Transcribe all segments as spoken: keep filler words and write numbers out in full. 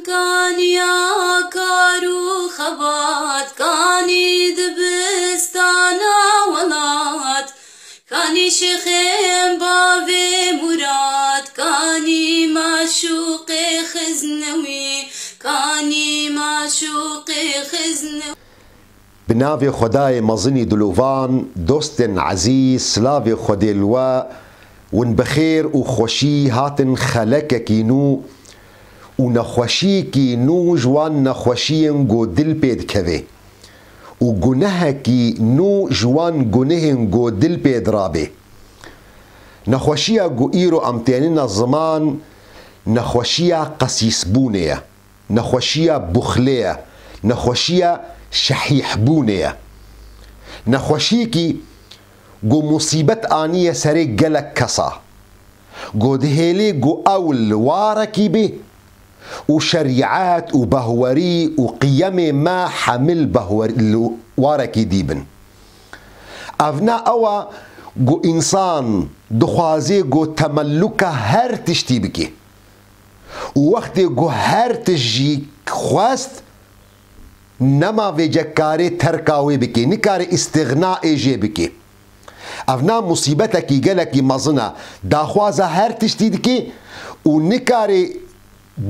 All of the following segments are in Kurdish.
Kaniya kar û xebat, kanî dibistana welat, kanî şêxên bavê Murad, kanî maşûqê xiznewî, kanî maşûqê xiznewî. Bi navê Xwedayê mezinî dilovan, dostên ezîz, silavê Xwedê li we, win bi xêr û xweşî hatin xelekekî nû û nexweşiyekî nû ji wan nexweşiyên ku dil pê dikevê û gunehekî nû ji wan gunehên ku dil pê dirabê. Nexweşiya ku îro em tênine ziman, nexweşiya qesîsbûnê ye. Nexweşiya buxlê ye, nexweşiya şehîhbûnê ye. Nexweşiyekî ku musîbet aniye serê gelek kesa, ku dihêlê ku ew li warekî bê û şerîet û behwerî û qiyemê me hemil behwer-, li warekî dî bin. Evna ew e ku însan dixwazê ku temelluka her tiştî bike. Û wextê ku her tişt jî xwest, nema vêce karê terka wê bike, nikarê îstixnayê jê bike. Evna musîbetekî gelekî mezin e, daxwaza her tiştî dike û nikarê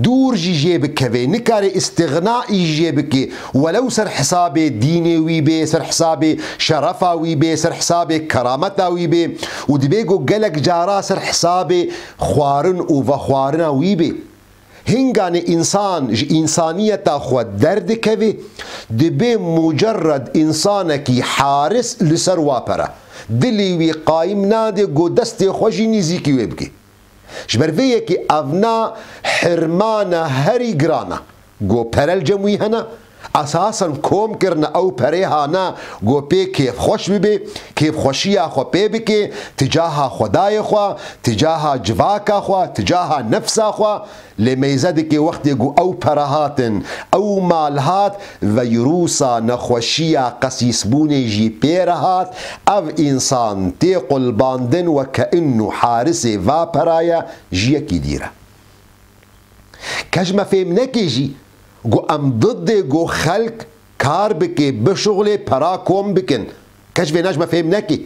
dûr jî jê bikeve, nikarê îstixnayî jê bike, welew ser hesabê dînê wî bê, ser hesabê şerefa wî bê, ser hesabê kerameta wî bê û dibê ku gelek cara ser hesabê xwarin û vexwarina wî bê. Hinganê însan ji însaniyeta xwe derdikeve, dibê mucerred însanekî haris li ser wa pere. Dilê wî qayim nade ku destê xwe jî nîzîkî wê bike. Ji ber vê yekê evna hirmana herî giran e. Ku pere li cem wî hene, esasen kom kirine ew perê hane ku pê kêfxweş bibe, kêfxweşiya xwe pê bike, ticaha Xwedayê xwe, ticaha civaka xwe, ticaha nefsa xwe, lê meyze dike wextê ku ew pere hatin, ew mal hat, veyrûsa nexweşiya qesîsbûnê jî pê re hat, ev însan tê qulbandin weke inu harisê va pera ye, ji yekî dî re. Ke ji me fêm neke jî ku em didê ku xelk kar bike, bişuxulê, pera kom bikin. Ke ji vêna ji me fêm neke.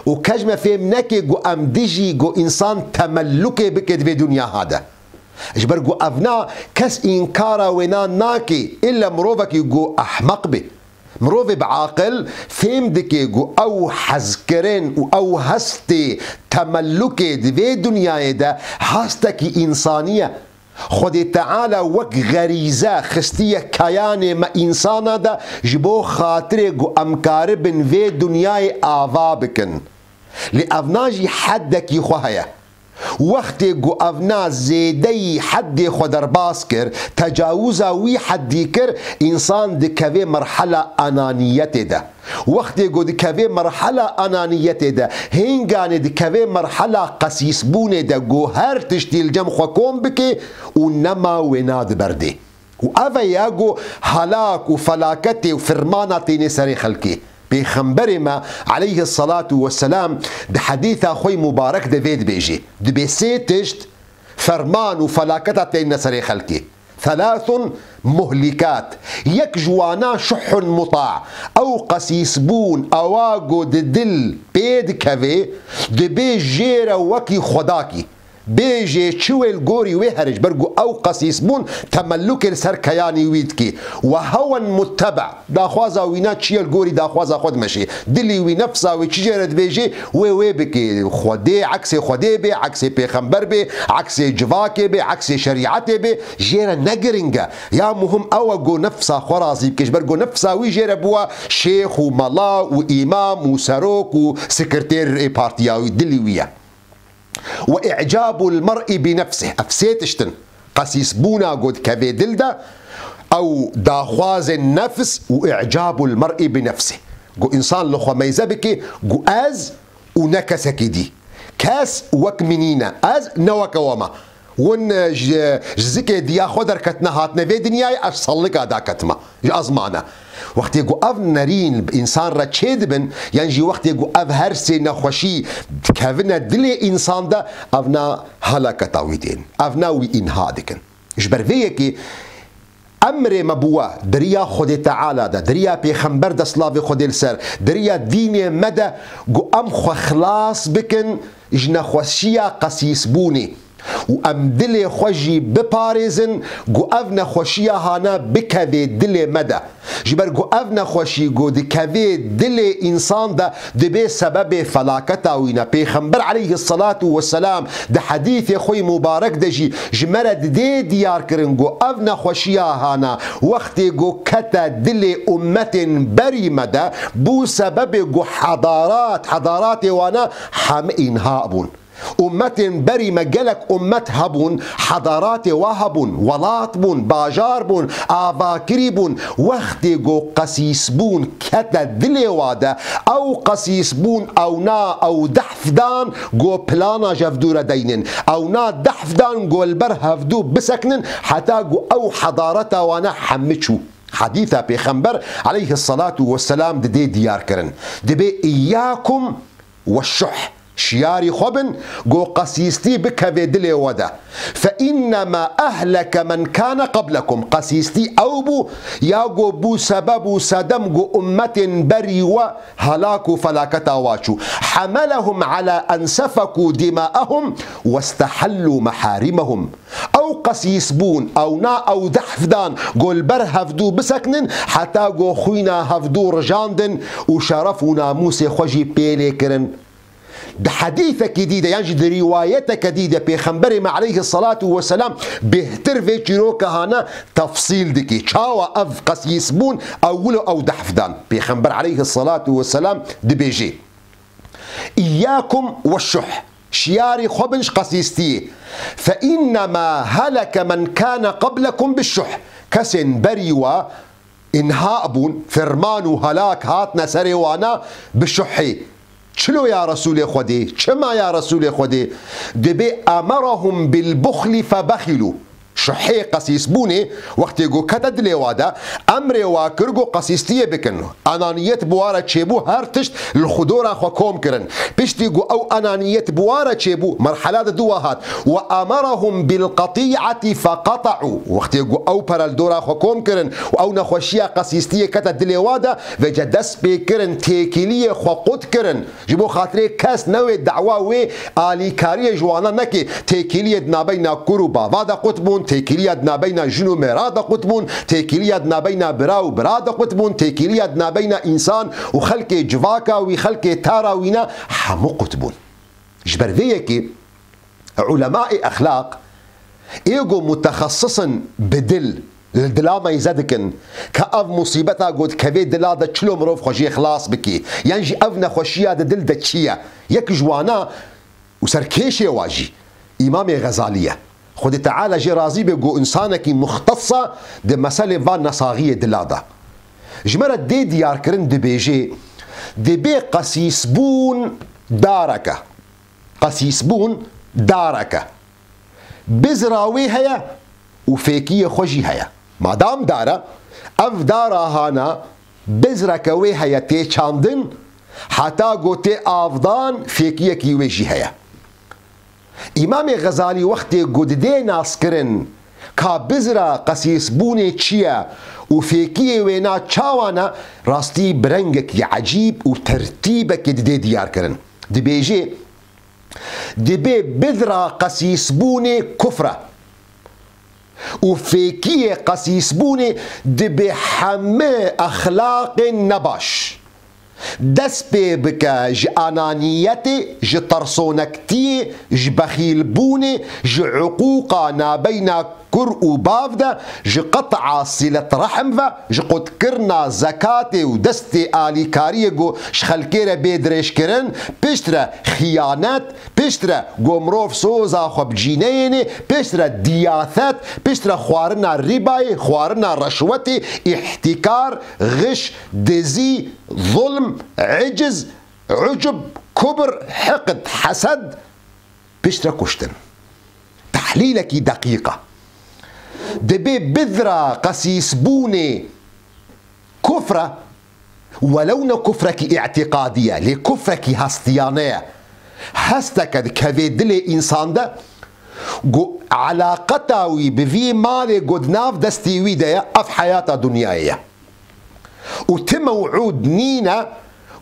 Û ke ji me fêm neke ku em dijî ku însan temellukê bike di vê dinya ha de. Ji ber ku evna kes înkara wêna nake, îlle mirovekî ku ehmeq be. Mirovê bi aqil fêm dike ku ew hezkirin û ew hestê temellukê di vê dinyayê de hestekî însanî ye. Xwedê Teala wek xerîze xistiye keyanê me însana de ji bo xatirê ku em karibin vê dinyayê ava bikin. Lê evna jî heddekî xwe heye. Wextê ku evna zêdeyî heddê xwe derbas kir, tecawuza wî heddî kir, însan dikeve merhela enaniyetê de. Wextê ku dikeve merhela enaniyetê de, hênganê dikeve merhela qesîsbûnê de, ku her tiştî li cem xwe kom bike û nema wêna di ber dê. Û ev e ya ku helak û felaketê û firmana tênê serê xelkê. Pêxemberê me aleyhisselatu vesselam di hedîsa xwe yî mubarek de vê dibêje. Dibê sê tişt ferman û felaketa têne serê xelkê. Thelathun muhlikat. Yek ji wana şuhun muta. Ew qesîsbûn, ewa ku di dil pê dikeve, dibê jê re wekî xwedakî. Bêjê çi wê li gorî wê here, ji ber ku ew qesîsbûn temellukê li ser keyanî wî dikî. Ve hewen mutteba. Daxwaza wîna çi ye, li gorî daxwaza xwe dimeşê. Dilî wî, nefsa wî çi jê re dibêjê, wê wê bikê. Xwedê, eksê Xwedê bê, eksê pêxember bê, eksê civakê bê, eksê şerîetê bê, jê re ne giring e. Ya muhim ew e ku nefsa xwe razî bike. Ji ber ku nefsa wî jê re bûwa şêx û mela û îmam û serok û sekretêr ê partiya wî, dilî wî ye. Ve i'cabul mer'i bi nefsih. Ev sê tişt in. Qesîsbûna ku dikeve dil de, ew daxwazên nefs û i'cabul mer'i bi nefsih. Ku însan li xwe meyze bike, ku ez û ne kesekî dî. Kes wek min nîne. Ez ne weke we me. Win, e, ji, ji zikê diya xwe derketine hatine vê dinyayê, ez salika daketime. Ji ezmane. Wextê ku ev nerîn bi însan re çê dibin, yan jî wextê ku ev her sê nexweşî dikevine dilê însan de, ev na helaketa wî tên. Ev na wî înha dikin. Ji ber vê yekê Emrê me bi we, di riya Xwedê Teala de, di riya Pêxember de, silavê Xwedê li ser, di riya dînê me de, ku em xwe xilas bikin ji nexweşiya qesîsbûnê û em dilê xwe jî biparêzin, ku ev nexweşiya hana bikevê dilê me de. Ji ber ku ev nexweşî ku dikevê dilê însan de, dibê sebebê felaketa wî ne. Pêxember aleyhisselatu vesselam di hedîsê xwe yî mubarek de jî ji me re didê diyar kirin ku ev nexweşiya hana wextê ku kete dilê ummetên berî me de, bû sebebê ku hedarat, hedaratê wana hemî înha bûn. Ummetên berî me gelek ummet hebûn, hedaratê wa hebûn, welat bûn, bajar bûn, avakirî bûn. Wextê ku qesîsbûn kete dilê wa de, ew qesîsbûn, ew na, ew dehf dan ku plana ji hevdû re deynin. Ew na dehf dan ku li ber hevdû biseknin, heta ku ew hedareta wana hemî çû. Hedîsa Pêxember aleyhisselatu vesselam didê diyar kirin. Dibê, "Îyyakum ve şuh." Şiyarî xwe bin, ku qesîstî bikevê dilê we de. "Fe innema ehleke men kane qablekum." Qesîstî ew bû, ya ku bû sebeb û sedem ku ummetên berî we helak û felaketa wa çû. "Hamalehum ala en sefeku dimaehum westehallû meharimehum." Ew qesîs bûn, ew na ew dehf dan, ku li ber hevdû biseknin, heta ku xwîna hevdû rijandin û şeref û namûsê xwe jî pê lê kirin. Di hedîsekî dî de, yan jî di rîwayeteke dî de, Pêxemberê me aleyhisselatu vesselam bêhtir vê çîroka hana tefsîl dikî. Çawa ev qesîs bûn, ew wilo ew dehf dan? Pêxember aleyhisselatu vesselam dibêjê, "Îyyakum ve şuh." Şiyarî xwe bin ji qesîstiyê. "Fe innema heleke men kane qablekum bi şuh." Kesên berî we înha bûn, ferman û helak hatine serê wana bi şuhê. Çilo ya Resûlê Xwedê? Çima ya Resûlê Xwedê? Dibê, "Emerahum bil buxli fe bexîlû." Şuhê qesîsbûnê wextê ku kete dilê wa de, emrê wa kir ku qesîstiyê bikin. Enaniyet bi wa re çêbû, her tişt li xudora xwe kom kirin. Piştî ku ew enaniyet bi wa re çêbû, merhela di dû wa hat. "Ve emerahum bil qetî'eti fe qeta'û." Wextê ku ew pere li dora xwe kom kirin û ew nexweşiya qesîstiyê kete dilê wa de, vêce dest pê kirin, têkiliyê xwe qut kirin. Ji bo xatirê kes newê dawa wê alîkariyê ji wana neke. Têkiliyê di nabeyna kur û bava de qut bûn, têkiliya di nabeyna jin û mêra de qut bûn, têkiliya di nabeyna bira û bira de qut bûn, têkiliya di nabeyna însan û xelkê civaka wî, xelkê tara wî ne, hemû qut bûn. Ji ber vê yekê Ulemaê exlaq, ê ku mutexesisin bi dil, li dila meyze dikin, ka ev musîbeta ku dikevê dila de çilo mirov xwe jê xilas bikî, yan jî ev nexweşiya di dil de çi ye? Yek ji wana û serkêşê wa jî Îmamê Xezalî ye. Xwedê Teala jê razî be, ku însanekî muxtesa di meselê van nesaxiyê dila de. Ji me re dê diyarkirin, dibêjê, dibê qesîsbûn dareke. Qesîsbûn dareke. Bizra wê heye û fêkiyê xwe jî heye. Madam dar e, ev dara hana bizreke wê heye tê çandin, heta ku tê avdan fêkiyekî wê jî heye. Îmamê Xezalî wextê ku didê naskirin ka bizra qesîsbûnê çi ye û fêkiyê wê na çawa ne, rastî bi rengekî ecîb û tertîbekê didê diyarkirin. Dibêjê, Dibê bizra qesîsbûnê kufr e û fêkiyê qesîsbûnê dibê heme exlaqên nebaş. Dest pê bike ji ananiyetê, ji tersonektiyê, ji bexîlbûnê, ji hiqûqa nabeyna kur û bav de, ji qet'a sîlet rehm ve, ji qutkirina zekatê û destê alîkariyê ku ji xelkê re bê dirêjkirin, piştre xiyanet, piştre ku mirov soza xwe bi cî neyênê, piştre diyaset, piştre xwarina rîbayê, xwarina reşwetê, îhtîkar, xiş, dizî, zulm, eciz, ucub, kubr, hiqd, hesed, piştre kuştin. Tehlîlekî deqîq e. Dibê bizra qesîsbûnê kufr e, welew ne kufrekî îtîqadî ye, lê kufrekî hestiyane ye. Hesteke dikevê dilê însan de Go elaqeta wî bi vî malê go di nav destê wî de ye, ev heyata dinyayê ye. Û ti mew'ûd nîne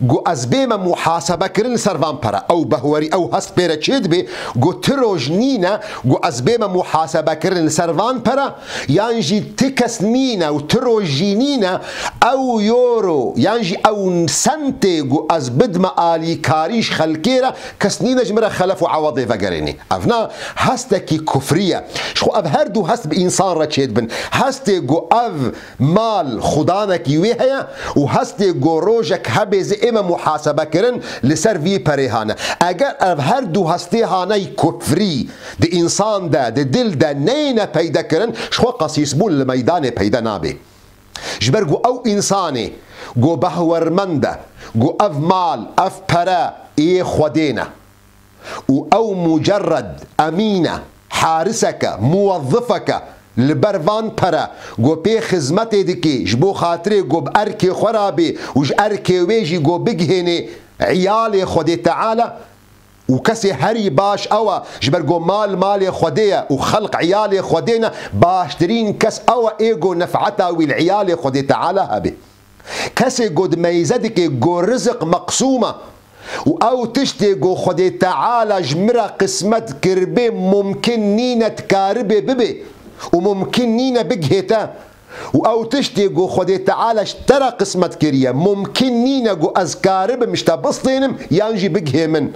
go ez bême muhasebekirin li ser van pere. Ew behwerî, ew hest pê re çê dibe, go ti roj nîne go ez bême muhasebekirin li ser van pere, yan jî ti kes nîne û ti roj jî nîne, ew euro yan jî ew sentê go ez bidme alîkarî ji xelkê re, kes nîne ji min re xelef û ewadê vegerênî. Ev na hestekî kufrî ye. Ji xwe ev her du hest bi însan re çêdibin. Hestê go ev mal xudanekî wê heye û hestê go rojek hebe zê ê me muhasebe kirin li ser vî perê hane. Eger ev her du hestê haney kufrî di însan de, di dil de neyne peyde kirin, ji xwe qesîsbûn li meydanê peyde nabe. Ji ber ku ew însanê ku behwermend e, ku ev mal, ev pere ê Xwedê ne û ew mucerred, emîn e, harisek e, muwezzifek e, li ber van pere ku pê xizmetê dike, ji bo xatirê ku bi erkê xwe re bê û ji erkê wê jî ku bigihênê eyalê Xwedê Teala, û kesê herî baş ew e, ji ber ku mal malê Xwedê ye û xelq eyalê Xwedê ne, baştirîn kes ew e ê ku nefeta wî li eyalê Xwedê Teala hebe. Kesê ku di meyze dike ku rizik meqsûm e û ew tiştê ku Xwedê Teala ji min re qismet kiribê mumkin nîne dikaribe bibe û mumkin nîne bigihê te. Û ew tiştê ku Xwedê Teala ji te re qismet kiriye, mumkin nîne ku ez karibim ji te bistênim yan jî bigihê min.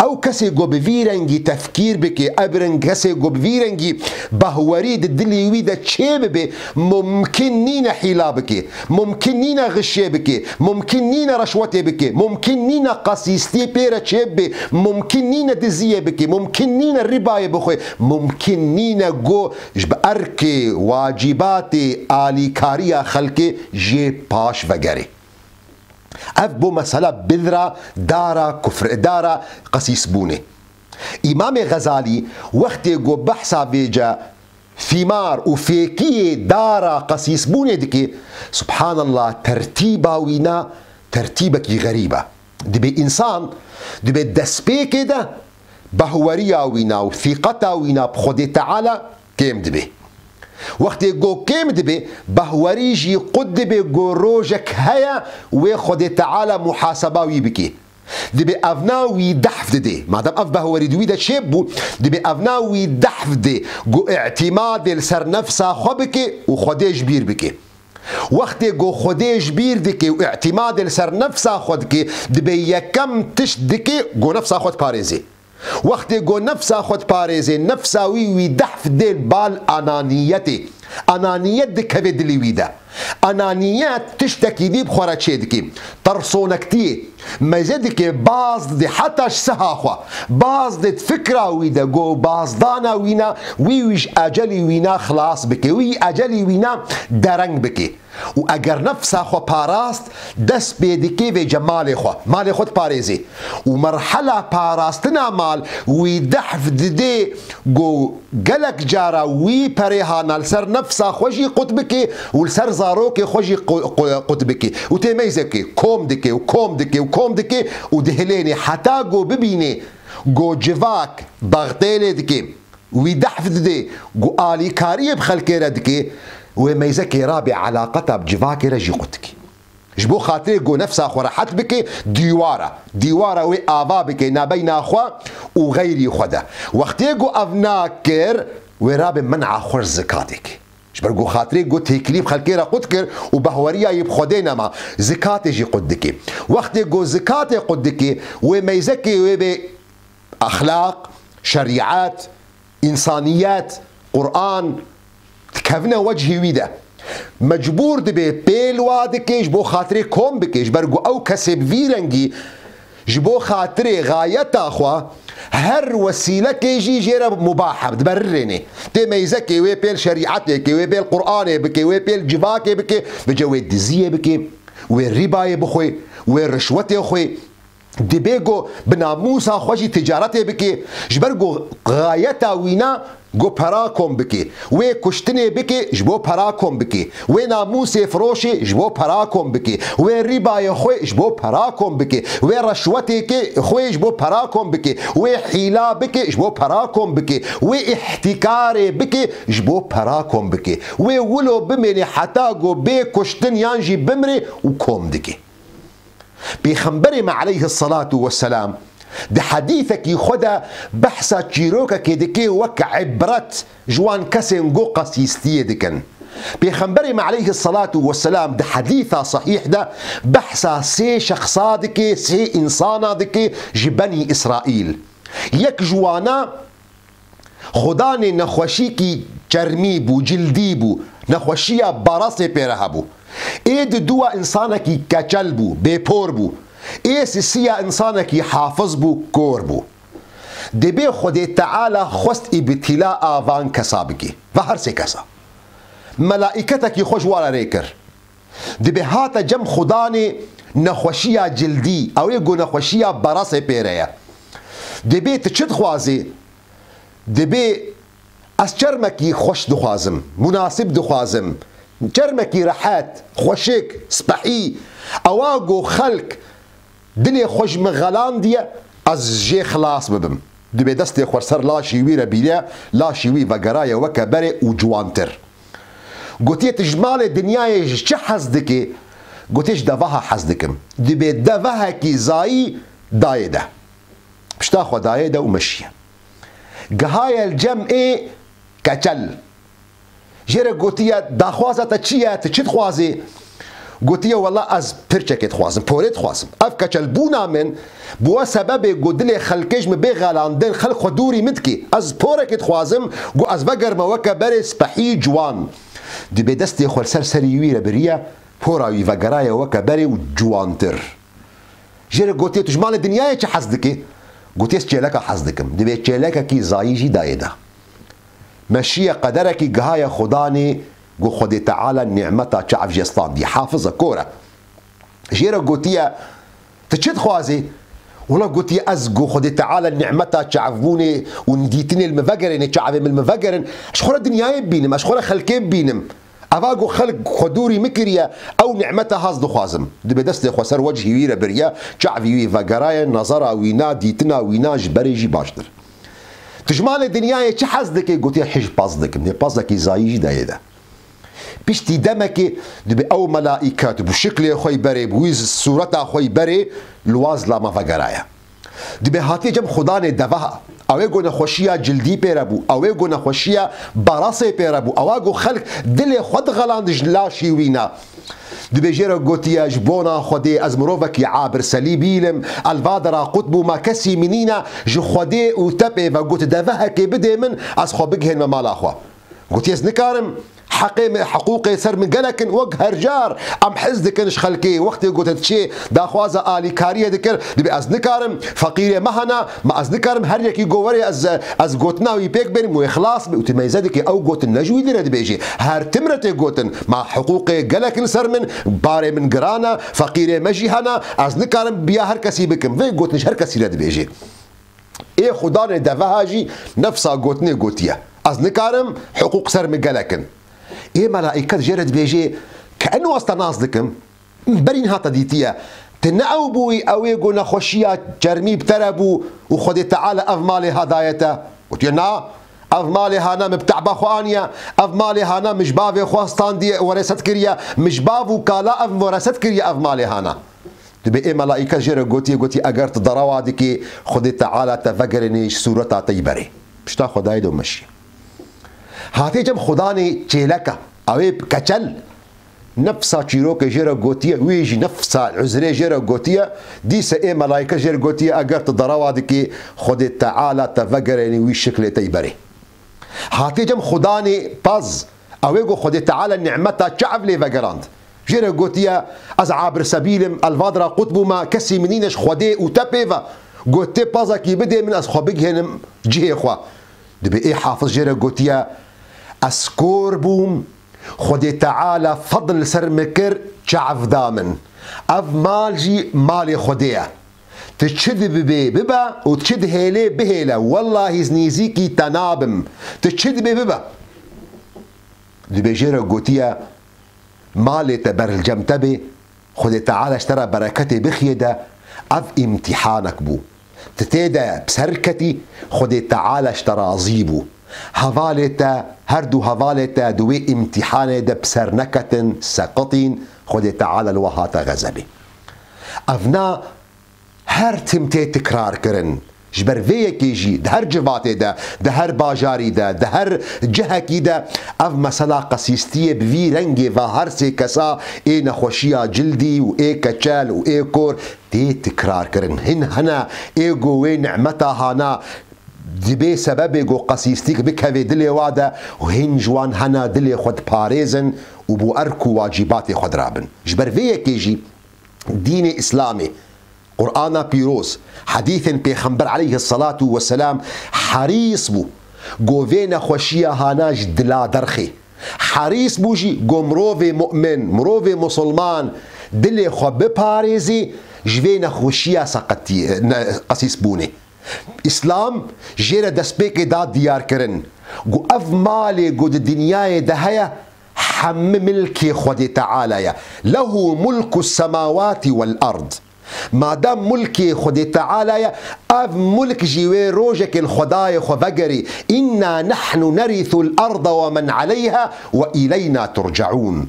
Ew kesê ku bi vî rengî tefkîr bike, ev reng kesê ku bi vî rengî behwerî di dilê wî de çê bibe, mumkin nîne hîla bike, mumkin nîne xişyê bike, mumkin nîne reşwetê bike, mumkin nîne qasîstî pê re çê bibe, mumkin nîne diziyê bike, mumkin nîne rîbayê bixwe, mumkin nîne ku ji bi erkê, wacîbatê, alîkariya xelkê jê paş vegerê. Ev bo mesela bidra dara kufr, dara qesîsbûnê. Îmamê Xezalî wextê ku behsa vêce thîmar û fêkiyê dara qesîsbûnê dike, subhanallah, tertîba wî na tertîbekî xerîb e. Dibê însan, dibê destpêkê de behweriya wîna û thîqeta wîna bi Xwedê Teala kêm dibe. Wextê go kêm dibe, behwerî jî qut dibe go rojek heye wê Xwedê Teala muhaseba wî bike. Dibê evna wî dehf dide. Madem ev behwerî di wî de çêbû, dibê evna wî dehf dide go îtîmadê li ser nefsa xwe bike û Xwedê ji bîr bike. Wextê go Xwedê ji bîr dike û îtîmadê li ser nefsa xwe dike, dibê yekem tişt dike go nefsa xwe diparêzê. Wextê go nefsa xwe diparêzê, nefsa wî wî dehf dê li bal ananiyetê. Ananiyet dikeve dilê wî de. Ananiyet tiştekî dî bi xwe re çê dike. Tersonektiyê. Meyze dike baz dide heta ji siha xwe. Baz dide fikra wî de go bazdana wîna wî wî ji ecelî wîna xilas bike. Wî ecelî wîna dereng bike. Û eger nefsa xwe parast, dest pê dike vê cemalê xwe, malê xwe diparêzê. Û merhela parastina mal wî dehf didê ku gelek cara wî perê hana li ser nefsa xwe jî qut bike û li ser zarokê xwe jî qu-, qu-, qut bike. Û tê meyzekê kom dike û kom dike û kom dike û dihilênê heta ku bibînê ku civak daxtê lê dike. Wî dehf didê ku alîkariyê bi xelkê re dike, wê meyzekê rabê eleqeta bi civakê re jî qut dike. Ji bo xatirê ku nefsa xwe rehet bike, dîwara, dîwara wê ava bike nabeyna xwe û xeyrî xwe de. Wextê ku ev nakir, wê rabê men'a xwe ji zikatê ke. Ji ber ku xatirê ku têkilî bi xelkê re qut kir û behweriya yî bi Xwedê nema, zikatê jî qut dike. Wextê ku zikatê qut dike, wê meyzekê wê bê exlaq, şerîet, însaniyet, Quran dikevine wechî wî de. Mecbûr dibe pêl wa dike ji bo xatirê kom bike, ji ber ku ew kesê bi vî rengî ji bo xatirê xayeta xwe her wesîlekê jî jê re mubah e, diberirênê. Tê meyzekê wê pêl şerîetê ke, wê pêl Quranê bike, wê pêl civakê bike, bice wê diziyê bike, wê rîbayê bixwe, wê rişwetê xwe. Dibê ku bi namûsa xwe jî ticaretê bike, ji ber ku xayeta wîna ku pera kom bike. Wê kuştinê bike, ji bo pera kom bike. Wê namûsê firoşê, ji bo pera kom bike. Wê rîbayê xwe, ji bo pera kom bike. Wê reşwetêkê xwe, ji bo pera kom bike. Wê hîla bike, ji bo pera kom bike. Wê îhtîkarê bike, ji bo pera kom bike. Wê wilo bimêne heta ku bê kuştin yan jî bimre û kom dike. Pêxemberê me aleyhisselatu vesselam di hedîsekî xwe de behsa çîrokekê dike wek îbret ji wan kesên ku qesîstiyê dikin. Pêxemberê me aleyhisselatu vesselam di hedîsa sehîh de behsa sê şexsa dike, sê însana dike ji Benî Îsraîl. Yek ji wana xudanê nexweşîkî çermî bû, cildî bû, nexweşiya barasê pê re hebû. Ê di dûwa însanekî keçel bû, bêpor bû. Ê sisiya însanekî hafiz bû, kor bû. Dibê Xwedê Teala xwest îbtîla a van kesa bike. Ve her sê kesa. Melaîketekî xwe ji wan re rê kir. Dibê hate cem xudanê nexweşiya cildî, ew ê ku nexweşiya barasê pê re ye. Dibê tu çi dixwazî? Dibê ez çermekî xweş dixwazim, munasib dixwazim. Çermekî rehet, xweşik, spehî. Ewa ku xelk dilê xwe ji min xelandiye, ez jê xilas bibim. Dibê destê xwe ser laşî wî re bîre, laşî wî vegeraye weke berê û ciwantir. Gotiye, tu ji malê dinyayê ji çi hez dikî? Gotiye, ji deveha hez dikim. Dibê devehekî zayî dayê de. Pişta xwe dayê de û meşiye. Gihaye li cem ê keçel. Jê re gotiye, daxwaza te çi ye? Tu çi dixwazî? Gotiye, wela ez pirçekê dixwazim, porê dixwazim. Ev keçelbûna min bûye sebebê ku dilê xelkê ji min bê xelandin, xelk xwe dûrî min dikî. Ez porekê dixwazim ku ez vegerime weke berê spehî ciwan. Dibê destê xwe li ser serî wî re biriye, pora wî vegeraye weke berê û ciwantir. Jê re gotiye, tu ji malê dinyayê çi hez dikî? Gotiye, ez çêleka hez dikim. Dibê çêlekekî zayî jî dayê de. Meşiye qederekî gihaye xudanê, ku Xwedê Teala nîmeta çav jê standî. Hafiz e, kor e. Jê re gotiye, tu çi dixwazî? Wela gotiye, ez ku Xwedê Teala nîmeta çavbûnê û dîtinê li min vegerêne, çavê min li min vegerin, ez xwe re dinyayê bibînim, ez xwe re xelkê bibînim. Eva ku xelk xwe dûrî min kiriye, ew nîmeta hez dixwazim. Dibê destê xwe ser wecihî wî re biriye, çavî wî vegeraye, nezera wîna, dîtina wîna ji berê jî baştir. Tu ji malê dinyayê çi hez dikî? Gotiye, hêj pez dikim. Dê pezekî zayî jî dayê de. Piştî demekê dibê ew melaîket bi şiklê xwe yî berê, bi wî sûreta xwe yî berê li wan zilama vegeraye. Dibê hatiye cem xudanê deveha. Ew ê ku nexweşiya cildî pê re bû, ew ê ku nexweşiya barasê pê re bû, ewa ku xelk dilê xwe dixeland ji laşî wîna. Dibê jê re gotiye, ji bona Xwedê ez mirovekî abirselî bîlim, ez li va dera qut bûma, kesî min nîne, ji Xwedê û te pê ve got devehekê bidê min, ez xwe bigihênime mala xwe. Gotiye, ez nikarim, heqê min, hiqûqê ser min gelek in, wek her car em hez dikin ji xelkê, wextê gotin çê daxwaza alîkariyê dikir, dibê ez nikarim, feqîrê me hene, ma ez nikarim her yekî ku were ez, ez gotina wî pêk bênim, wê xilas be. Û tu meyze dikî, ew gotin ne ji wî dire dibêjê, her tim re tê gotin, ma hiqûqê gelek in ser min, barê min giran e, feqîrê me jî hene, ez nikarim biya her kesî bikim. Vê gotin ji her kesî re dibêjê. Ê xudanê deveha jî nefsa gotinê gotiye, ez nikarim, hiqûq ser min gelek in. Ê melaîket jê re dibêjê, ke eno ez te nas dikim, berî niha te dîtiye. Tu ne ew bûyî, ew ê ku nexweşiya çermî bi te re bû û Xwedê Teala ev malê ha daye te? Gotiye, na, ev malê ha ne min bi te'ba xwe aniye, ev malê ha ne min ji bavê xwe standiye, wereset kiriye, min ji bav û kala ev wereset kiriye, ev malê ha ne. Dibê ê melaîket jê re gotiye, gotiye, eger tu derewa dikî, Xwedê Teala te vegerênê ji sûreta te yî berê. Pişta xwe dayê de û meşiye. Hatiye cem xudanê çêleka, ew ê keçel, nefsa çîrokê jê re gotiye, wî jî nefsa uzrê jê re gotiye, dîse ê melaîket jê re gotiye, eger tu derewa dikî, Xwedê Teala te vegerênê wî şiklê te yî berê. Hatiye cem xudanê pez, ew ê ku Xwedê Teala nîmeta çav lê vegerand. Jê re gotiye, ez abirsebîl im, ez li va dera qut bûme, kesî min nîne ji Xwedê û te pê ve. Got, tê pezekî bidê min, ez xwe bigihênim cihê xwe. Dibê ê hafiz jê re gotiye, ez kor bûm, Xwedê Teala fedl li ser min kir, çav da min. Ev mal jî malê Xwedê ye. Tu çi dibibê bibe û tu çi dihêlê bihêle, wellahî ez nêzîkî te nabim. Tu çi dibê bibe. Dibêjê re gotiye, malê te ber li cem te bê, Xwedê Teala ji te re bereketê bixiye de, ev îmtîhanek bû. Tu tê de bi ser ketî, Xwedê Teala ji te razî bû. Hevalê te, her du hevalê te di wê îmtîhanê de bi ser neketin, seqitîn, Xwedê Teala li we hate xezebê. Ev na her tim tê tikrar kirin. Ji ber vê yekê jî di her civatê de, di her bajarî de, di her cihekî de ev mesela qesîstiyê bi vî rengê va her sê kesa ê nexweşiya cildî û ê keçel û ê kor tê tikrar kirin. Hin hene ê go wê nimeta hana dibê sebebê go qesîstîk bikeve dilê wa de û hin ji wan hene dilê xwe diparêzin û bo erk û wacîbatê xwe dirabin. Ji ber vê yekê jî dînê Îslamê, Qur'ana pîroz, hedîsên Pêxember aleyhisselatu vesselam herîs bû, go vê nexweşiya hana ji dila derxê. Herîs bû jî go mirovê mu'min, mirovê musulman dilê xwe biparêzî ji vê nexweşiya seqetiyê, ne-, qesîsbûnê. Îslam jê re destpêkê da diyarkirin, go ev malê go di dinyayê de heye, hemî milkê Xwedê Teala ye. Lehu mulku semawati wel ard. Madem mulkê Xwedê Teala ye, ev mulk jî wê rojekê li Xwedayê xwe vegerî. Înna nehnu nerîsul arda we men aleyha we îleyna turceûn.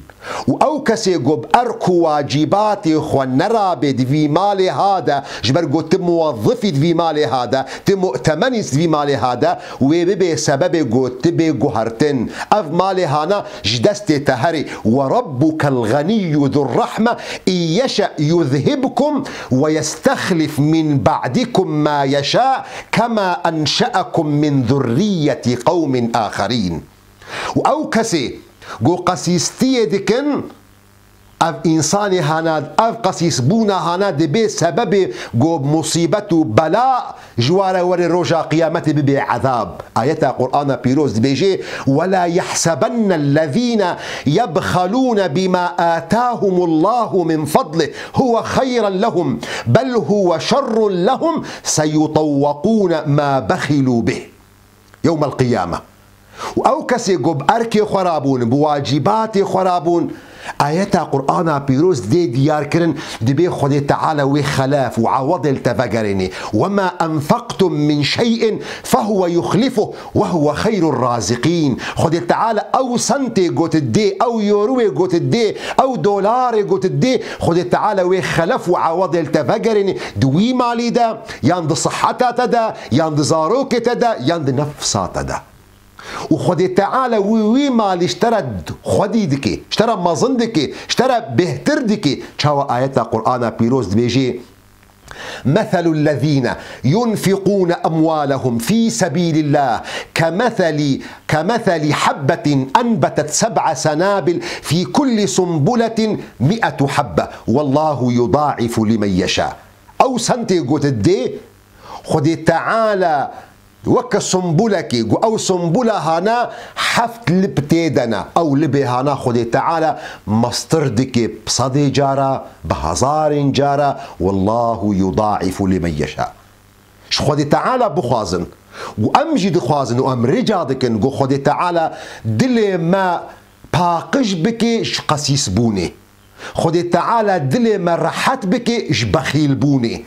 Û ew kesê ku bi erk û wacîbatê xwe nerabe di vî malê ha de, ji ber ku tu muwezzifî di vî malê ha de, tu mu'temenî di vî malê ha de, wê bibê sebebê ku tu bê guhertin. Ev malê hana ji destê te herê. Ve rabbukel ganiyyû zurrahme, in yeşe yuzhibkum ve yestehlif min ba'dikum ma yeşa, kema enşe'ekum min zurriyeti qewmin axerîn. Û ew kesê ku qesîstiyê dikin, ev însanê hana, ev qesîsbûna hana dibê sebebê ku musîbet û bela ji wa re were roja qiyametê bibê ezab. Ayeta Qur'ana pîroz dibêje, "Ve la yehsebennellezîne yebxelûne bima âtâhumullahu min fadlih huve xeyran lehum, bel huve şerrun lehum, seyutewwekûne ma bexilû bih." Yewmel qiyame. Û ew kesê ku bi erkê xwe rabûn, bi wacîbatê xwe rabûn, ayeta Qur'ana pîroz dê diyar kirin, dibê Xwedê Teala wê xelef û ewedê li te vegerênê. "Ve ma enfektum min şey'in fehuve yuxlifuh ve huve xeyrur razikîn." Xwedê Teala ew sentê got dê, ew yorowê got dê, ew dolarê got dê, Xwedê Teala wê xelef û ewedê li te vegerênê, di wî malî de, yan di siheta te de, yan di zarokê te de, yan di nefsa te de. Û Xwedê Teala wî, wî malî ji te re xwedî dike, ji te re mezin dike, ji te re bêhtir dike. Çawa ayeta Qur'ana pîroz dibêje, "Meselul lezîne yunfiqûne emwalehum fî sebîlillah kemeselî, kemeselî habbetin enbetet seb'a senabil fî kulli sunbuletin mi'etu habbe. Vallahu yudaifu limen yeşâ." Ew sentê got dê, Xwedê Teala weke sumbulekê, gu ew sumbula hana heft lib tê de ne. Ew libê hana Xwedê Teala mestir dike bi sedê cara, bi hezarên cara, "Wallahu yudaifu limen yeşâ." Ji Xwedê Teala bixwazin. Û em jî dixwazin û em rica dikin, gu Xwedê Teala dilê me paqij bike ji qesîsbûnê. Xwedê Teala dilê me rehet bike ji bexîlbûnê.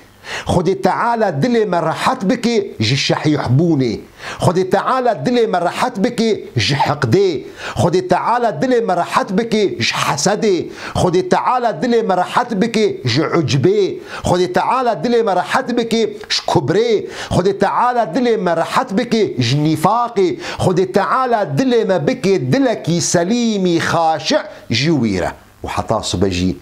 Xwedê Teala dilê me rehet bike ji şehîhbûnê. Xwedê Teala dilê me rehet bike ji heqdê. Xwedê Teala dilê me rehet bike ji hesedê. Xwedê Teala dilê me rehet bike ji ucbê. Xwedê Teala dilê me rehet bike ji kubrê. Xwedê Teala dilê me rehet bike ji nîfaqê. Xwedê Teala dilê me bike dilekî selîmî xaşi ji wî re. Û heta sibe jî